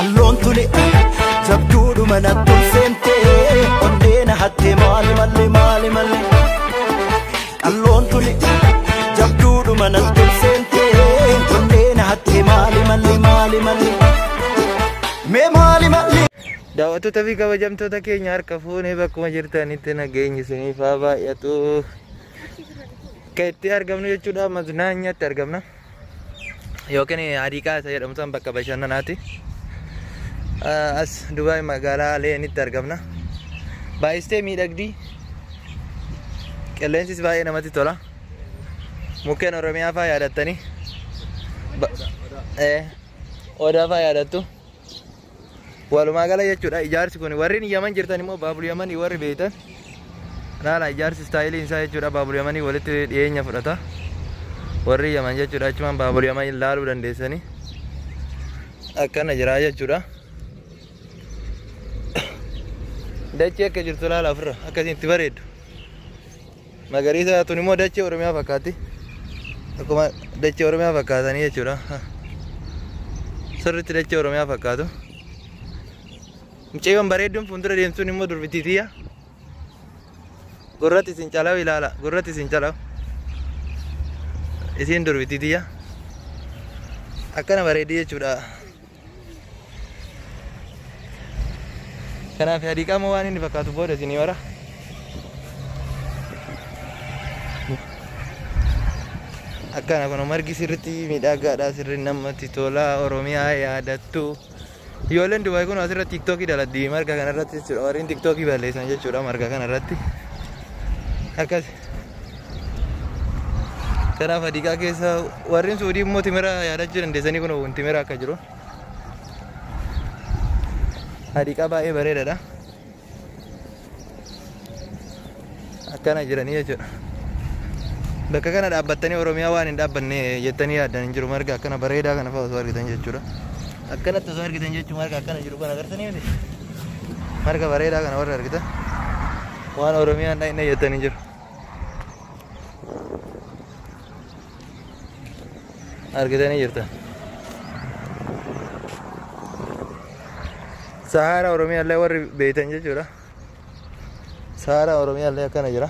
Alloon tuni jabduudhuma natti ol seentee onnee na hatte maali malee maali malee. Qalloon tuni jabduudhuma natti ol seentee onnee na hatte maali malee maali malee. Mee maali malee. Daawwattoota fi kabajamtoota keenya harka fuunee bakkuma jirtanitti nageenyi isiniif haa baay'atu. Kan itti argamnu jechuudha maznaanyaatti argamna. Yookiin Hadiiqaa isa jedhamu san bakka bashannanaati. As Dubaay magaalaa Leenitti argamna. Baay'istee miidhagdi. Qilleensis baay'ee namatti tola. Mukkeen Oromiyaa fa'aa yaadattanii. Odaa fa'aa yaadattu. Walumaa gala jechuudha ijaarsi kun warri Yaman jirtan immoo baabul Yamanii warri beektan. Laala ijaarsi istaayiliin isaa jechuudha baabul Yamanii walitti dhiyeenya fudhata. Warri Yaman jechuudha achumaan baabul Yamanii laaluu dandeessanii. Akkana jira jechuudha. Dachee akka jirtu laala ofirra akkasiin itti bareeddu. Magariisa tun immoo dachee Oromiyaa fakkaatti. Akkuma dachee Oromiyaa fakkaatanii jechuudha. Sirriitti dachee Oromiyaa fakkaatu. Mucayyoon bareedduun fuuldura deemtuun immoo durbittii tiyya. Gurratti isin calawu ilaala. Gurratti isin calawu. Isiin durbittii tiyya. Akkana bareeddi jechuudha. Kanaaf hadiiqaa moo waan inni fakkaatu booda isinii wara. Akkana kun margi sirriitti miidhagaadha sirri namatti tola Oromiyaa yaadattu. Ijoolleen Dubaay kun asirra tiiktookii daladdi marga kanarratti jechuudha. Warreen tiiktookii balleessan jechuudha marga kanarratti. Akkas. Kanaaf hadiiqaa keessa warreen Suudii immoo timira yaadachuu dandeessanii kun timira akka jiru. Hadiiqaa baay'ee bareedaadha. Akkana jiranii jechuudha. Bakka kana dhaabbattanii Oromiyaa waan hin dhaabbanne jettanii yaaddan hin jiru marga akkana bareedaa kana fa'aa osoo argitan jechuudha. Akkanatti osoo argitan jechuun marga akkana jiru kana agartanii miti. Marga bareedaa kana warra argitan waan Oromiyaan dhaqne jettanii jiru. Argitanii jirtan. Sahara Oromiyaa illee warri beektan jechuudha. Sahara Oromiyaa illee akkana jira.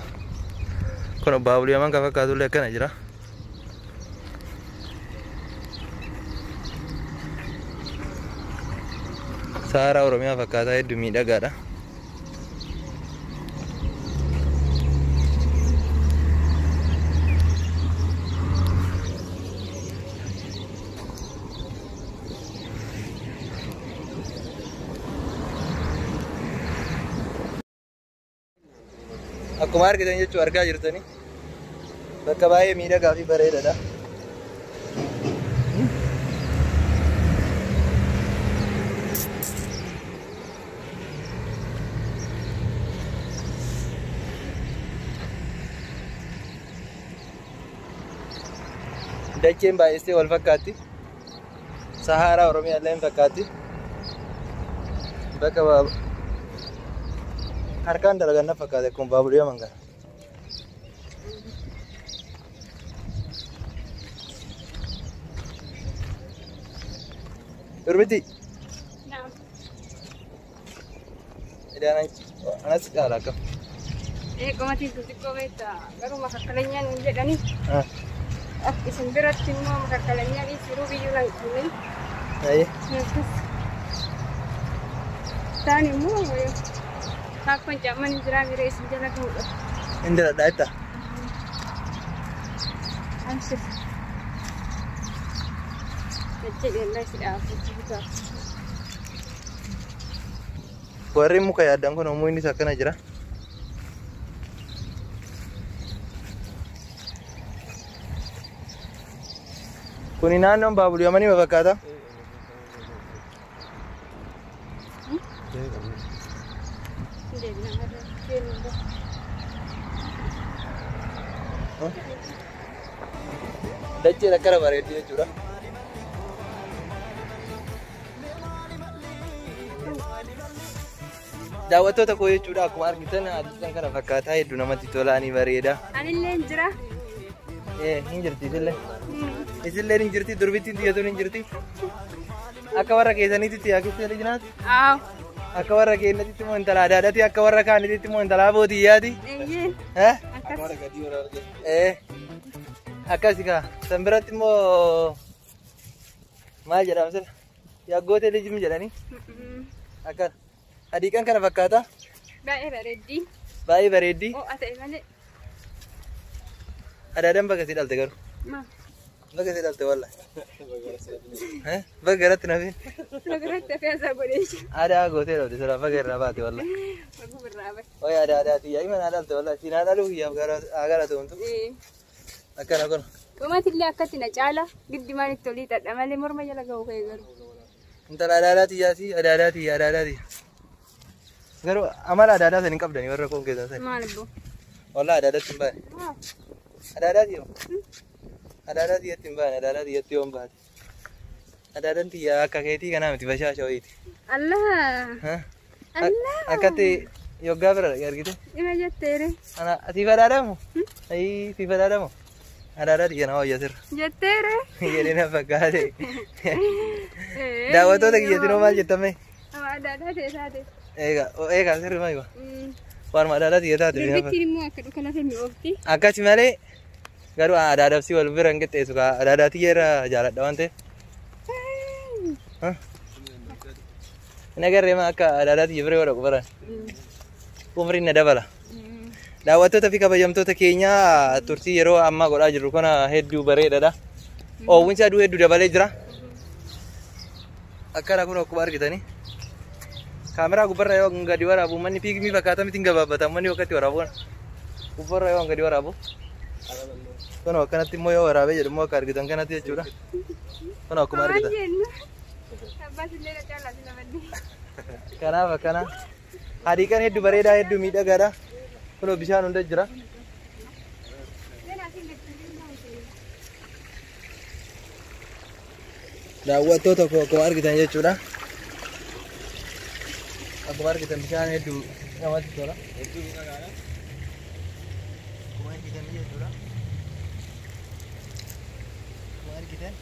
Kun baabul Yaman kan fakkaatu illee akkana jira. Sahara Oromiyaa fakkaataa hedduu miidhagaadha. Akkuma argitan jechuun argaa jirtanii bakka baay'ee miidhagaa fi bareedaadha. Dacheen baay'istee wal fakkaatti. Saharaa Oromiyaa illee hin fakkaatti. Bakka harkaan dalagan na fakkaate akkuma baabul Yaman kana. Durbitti. Naam. Idaan anas caala akkam. Qomatiin tun xiqqoo beektaa garuu makakkalanyaan hin jedhani. Isin biratti immoo makakkalanyaan jiruu biyyuu lan qabne. Ayyee. Taan immoo Kaakkoon caamman hin jiraa miree isin jala ga'uudha. Hin diradhaa jettaa? Abshir. Dachee dheellaa si dhaabbachuu bitaa. Warri muka yaaddan kun ammoo innis akkana jira. Kuni naannoon baabul Yamanii ma fakkaata? Dacheen akkana bareeddi jechuudha. Daawwattoota koo jechuudha akkuma argitan hadiisan kana fakkaataa hedduu namatti tola ni bareeda. Anillee hin jira. Hin jirti isillee. Isillee hin jirti durbittiin xiyyeetuun hin jirti. Akka warra keessaniitti yaakistee lijinaati? Aaw. Akka warra keenyatti immoo intala adaadaati akka warra kaanitti immoo intala abootiyyaati. Eeyyee. Eh? Akkas. Eh. Akkasi kaa. San biratti immoo maal jedhama sila? Yaaggootee lijim jedhanii akkana. Hadiiqan kana fakkaata. Baay'ee bareeddi. Baay'ee bareeddi. Ho'a ta'e malee. Adaadaan bakka sii dhalte garuu. Maal? Bakka sii dhalte walla. Eh? Bakka garatti nafin. Nagaratti hafee asaa godhee jira. Aadaa gootee dhabde sila bakka irraa baate walla. Baguu birraa bahe. Oyi aadaa aadaati yaa ima naa dhalte walla. Si naa dhaluu kiyyaaf haa galatoomtu. Akkana kun. Dhumaatillee akkatti na caala giddi maalitti olii xadha malee morma jala ga'u ka'e garuu. Intala adaadaa tiyyaati adaadaa tiyya adaadaa tiyya. Garuu amala adaadaa san hin qabdani warra koon keessan san. Maal abbo? Wallaa adaadaatti hin baane. Adaadaa tiyya. Adaadaa tiyyatti hin baane adaadaa tiyyatti yoon baate. Adaadaan tiyya akka keetii kanaa miti bashaasha wayiiti. Allah! Allah! Akkatti yoggaa bira argite. Ima jetteere. Ana siif adaadamu? Ayii siif adaadamu? Adaadaa tiyya na wayya sirra. Jetteere. Jedhee na fakkaate. Daawwattoota kiyyatti maal jettame? Ama adaadaa ta'e taate. Egaa egaa sirri maaywa? Waanuma adaadaa tiyya taate. Durbittiin immoo akka dhuka lafa mi'oofti. Akkasi malee garuu adaadabsii wal bira hin qixxeessu kaa adaadaa tiyya irra jaaladha waan ta'eef. Hin agarree maa akka adaadaa tiyya bira yoo dhaqu baran. Umriin na dabala. Daawwattoota fi kabajamtoota keenya turtii yeroo ammaa godhaa jirru kana hedduu bareedaadha. Oowwinsi aduu hedduu dabalee jira. Akkana kun akkuma argitanii. Kaameraa gubbarra yoo gadi waraabu manni fiigmii fakkaata miti hin gabaabbata manni wakkatti waraabu kana. Gubbarra yoo gadi waraabu. Kun akkanatti immoo yoo waraabee jedhu immoo akka argitan kanatti jechuudha. Kun akkuma argitan. Abbaan illee na caalaa si lamadde. Kanaaf akkana. Hadiiqan hedduu bareedaa hedduu miidhagaadha. Kun bishaan hunda jira. Daawwattoota koo akkuma argitan jechuudha. Akkuma argitan bishaan hedduu namatti tola. Hedduu miidhagaadha. Akkuma argitan jechuudha. Akkuma argitan.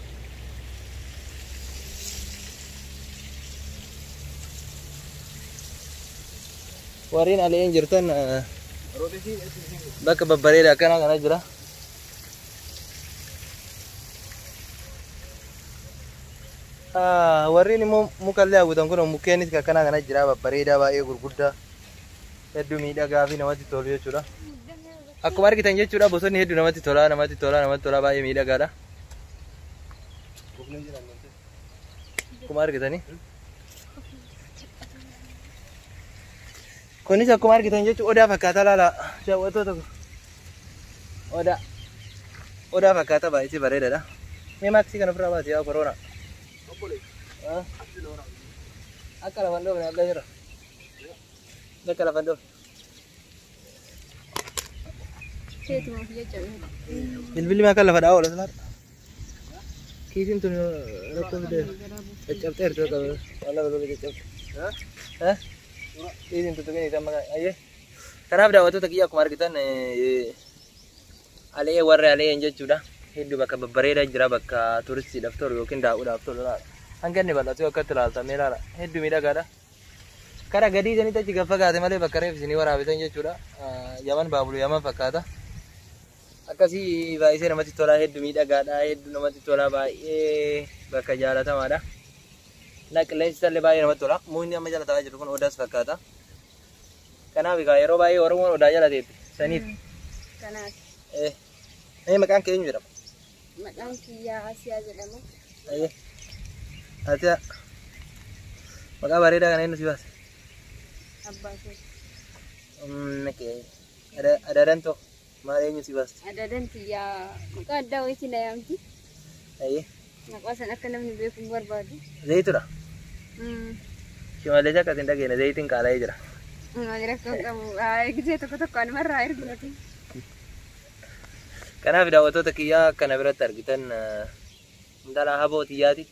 Warreen aleen jirtan bakka babbareedaa akkanaa kana jira. Warreen immoo mukallee hawwatan kun mukkeenis akkanaa kana jira babbareedaa baay'ee gurguddaa hedduu miidhagaa fi namatti tolu jechuudha. Akkuma argitan jechuudha bosonni hedduu namatti tola namatti tola namatti tola baay'ee miidhagaadha. Akkuma argitanii. Kunis akkuma argitan jechuun odaa fakkaata laala daawwattoota koo. Odaa. Odaa fakkaata baay'ee bareedaadha. Mee maaksii kana ofirraa baasi yaa koroona. Akka lafan dhoofne adda jira. Akka lafan dhoofne. Keetumaaf jecha. Bilbilli maa kan lafa dhaa'u oola silaata. Kiisiin tun rakkoo fidee caccabxeertu qaba. Walla bilbila caccabxe. Kiisiin tuttuqin isaan maqaa ayyee. Kanaaf daawwattoota kiyya akkuma argitan alee warra aleen jechuudha. Hedduu bakka babbareedaa jira bakka turistiidhaaf tolu yookiin daawwachuudhaaf tolu laala. Hanga inni bal'atu akkatti ilaaltamee laala. Hedduu miidhagaadha. Kara gadii sanitti achi gad fagaate malee bakka reef isinii waraabitan jechuudha. Yaman baabulu yaman fakkaata. Akkasii baay'isee namatti tola hedduu miidhagaadha. Hedduu namatti tola baay'ee bakka jaalatamaadha. Na qilleensi isaallee baay'ee namatti tola. Mukni amma jala taa'aa jiru kun odaas fakkaata. Kanaaf egaa yeroo baay'ee Oromoon odaa jala teetti. Saniif. Kanaaf. Mee maqaan kee eenyu jedhama? Maqaan kiyyaa Asiyaa jedhama. Asiyaa. Maqaa bareedaa kana eenyu si baase? Abbaa koo. Okay. Adaadaan tokko maal eenyu si baaste? Adaadaan kiyyaa maqaa addaa wayiitii na yaamti. Maqaa san akka namni beeku hin barbaadu. Zayitudha. Shimallee akkas hin dhageenye zayitiin qaala'ee jira. Maal rakkoo qabu. Gisee tokko tokko anumarraa ergatu. Kanaaf daawwattoota kiyyaa kana biratti argitan intala haboo xiyyaati.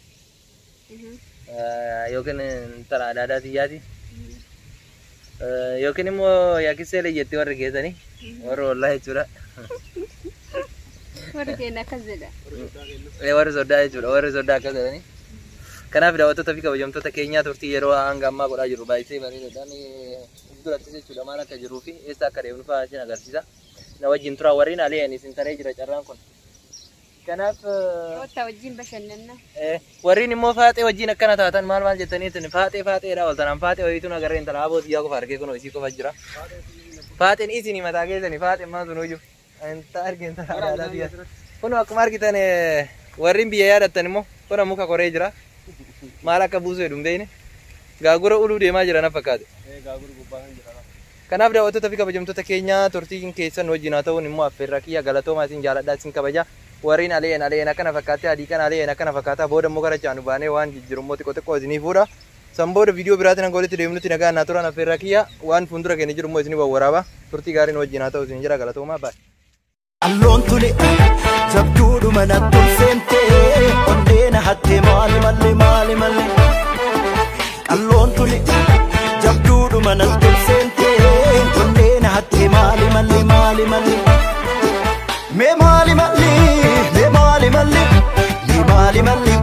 Yookiin intala adaadaa xiyyaati. Yookiin immoo yaakissee leeyyetti warri keessanii warri ollaa jechuudha. Warri keenya akkas jedha. Warri soddaa jechuudha warri soddaa akkas jedhanii. Kanaaf daawwattoota fi kabajamtoota keenyaa, turtii yeroo hanga ammaa godhaa jirru baay'isee bareedaadhaan duratti jechuudha. Maal akka jiruu fi eessa akka deemnu fa'aa isin agarsiisa. Na wajjin turaa, warreen alee isin taree jira carraan kun. Kanaaf Kottaa wajjin bashannanna. Warreen immoo faaxee wajjin akkana taatan maal maal jettaniitin faaxee faaxeedha ooltanaan faaxee wayiituun agarreen intala aboo xiyyaa qofa argee kunoo isii qofa jira. Faaxeen isinii mataa keessanii faaxeen maal sunuyyuu. Inta argeen intala aadaa biyya. Kun akkuma argitan warreen biyya yaadattan immoo kun muka koree jira. Maal akka buusu hedhu hin beekne. Gaagura uluu deemaa jira na fakkaate. Kanaaf daawwattoota fi kabajamtoota keenya, turtiin keessan wajjin haa ta'uun immoo affeerraa kiyya. Galatoomaa, isin jaaladhaa, isin kabaja. Warreen aleen aleen akkana fakkaatee adii kana aleen akkana fakkaataa booda immoo gara chaanu baanee waan jijjiiru immoo xiqqoo xiqqoo isinii fuudha. San booda viidiyoo biraatiin hanga walitti deemnutti nagaan naa turan affeerraa kiyya. Waan fuuldura keenya jiru immoo isinii wawwaraaba. Turtii gaariin wajjin haa ta'u isin jira, galatoomaa, baay'ee. Qalloon tuni jabduudhuma natti ol seentee onneena hattee maali malee maali malee. Qalloon tuni jabduudhuma natti ol seentee onneena hattee maali malee maali malee. Mee maali malee mee maali malee mee maali malee.